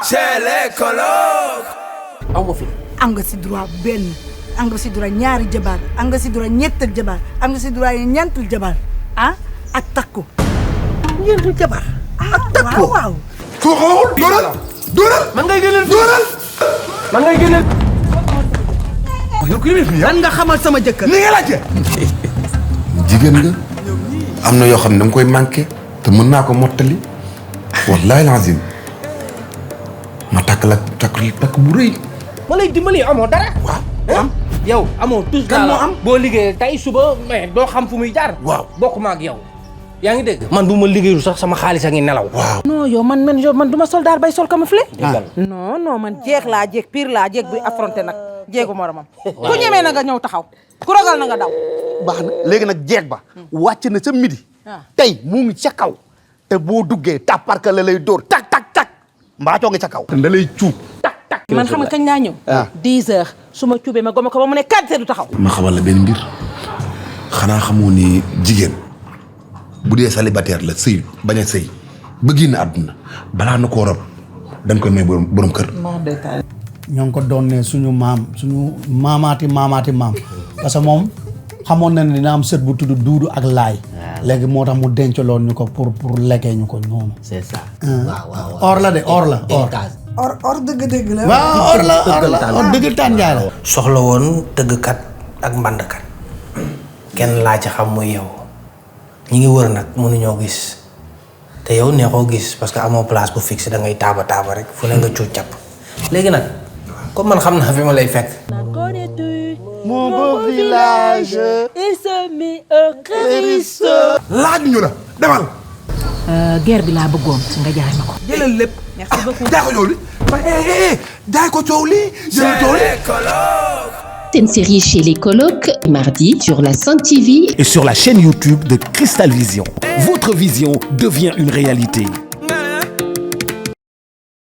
chez les colocs. aw ma fi. am nga si droit benn am nga si droit ñaari jabar am nga si droit ñettal jabar am nga si droit ñeentul jabar ak takku. ñeentul jabar. ak takku waaw. foo dóoral. man ngay gënal. yow ku ne lan nga xamal sama jëkkër. ni nga laajte. jigéen nga am na yoo xam ne da nga koy manqué te mën naa ko mottali wallahi lazim ma takk bu rëy. ma lay dimbali amoo dara. waaw am yow amoo tous kan moo am boo liggéeyee tey suba mais doo xam fu muy jaar. waaw bokk ma ak yow. yaa ngi dégg. man bu ma liggéeyul sax sama xaalis a ngi nelaw. waaw. non yow man du ma soldat bay sol camouflé. déggal. non man jeeg laa jeeg pire laa jeeg buy affronté nag jeegu moromam. ku ñemee na nga ñëw taxaw ku ragal na nga daw. baax na léegi nag jeeg ba wàcc na ca midi. tey mu ngi ca kaw te boo duggee tàpparka la lay dóor tak mbaacoo ngi ca kaw. da lay cuub. man xam nga kañ laa ñëw. 10 heures su ma cuubee ma goma ko ba mu ne 4 heures du taxaw. ma xamal la benn mbir xanaa xamoo ni jigéen bu dee célibataire la sëy bañ a sëy ba génn àdduna balaa na koo rob dañ koy may borom kër. ñoo ngi ko doon ne suñu maamaati maam parce que moom xamoon na ne dina am sët bu tudd duudu ak laay. léegi moo tax mu dencaloon ñu ko pour lekkee ñu ko noonu. c'est ça. waaw or la de or la or dëgg-dëgg la. waaw or dëgg-taan njaay la. soxla woon tëggkat ak mbandkat kenn laa ci xam muy yow ñi ngi wër nag mënuñoo gis te yow neexoo gis parce que amoo place bu fixe da ngay taaba rek fu ne nga cuuc capp léegi nag comme man xam naa fi ma lay fekk. mon beau village. il se mit au crérisseur. laaj ñu la demal. guerre bi laa bëggoon nga jaay ma ko. jëlal lépp. merci beaucoup. jaay ko coow li. jaay ko coow li. jëlal coow li. C'est une série chez les colocs, mardi sur la Sen TV et sur la chaîne YouTube de Cristal Vision. Votre vision devient une réalité.